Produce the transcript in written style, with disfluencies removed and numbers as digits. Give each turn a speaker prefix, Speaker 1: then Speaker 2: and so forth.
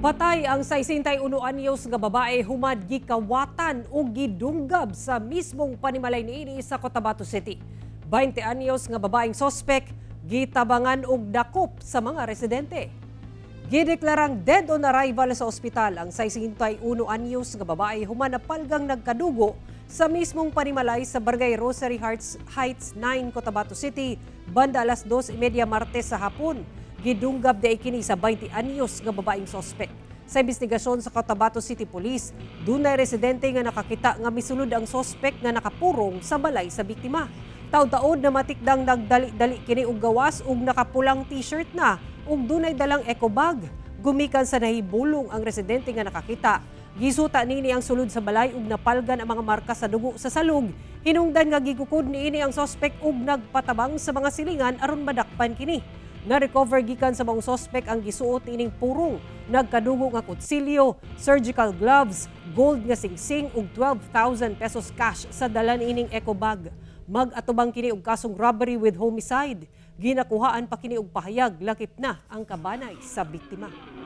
Speaker 1: Patay ang 61 anyos nga babae human gikawatan ug gidunggab sa mismong panimalay niini sa Cotabato City. 20 anyos nga babaeng sospek gitabangan og dakop sa mga residente. Gideklarang dead on arrival sa ospital ang 61 anyos nga babae human napalgang nagkadugo sa mismong panimalay sa Barangay Rosary Heights 9, Cotabato City, banda alas 2:30 Martes sa hapon. Gidunggab diay kini sa 20 anyos nga babaeng sospek. Sa investigasyon sa Cotabato City Police, dunay residente nga nakakita nga misulod ang sospek nga nakapurong sa balay sa biktima. Taud-taud na matikdang nagdali-dali kini og gawas ug nakapulang t-shirt na ug dunay dalang eco bag. Gumikan sa nahibulong ang residente nga nakakita, gisuta niini ang sulod sa balay ug napalgan ang mga marka sa dugo sa salog. Hinungdan nga gikukod niini ang sospek ug nagpatabang sa mga silingan aron madakpan kini. Na-recover gikan sa mga sospek ang gisuot niining purong, nagkadugo nga kutsilyo, surgical gloves, gold nga singsing ug 12,000 pesos cash sa dala niining eco bag. Mag-atubang kini og kasong robbery with homicide. Ginakuhaan pa kini og pahayag, lakip na ang kabanay sa biktima.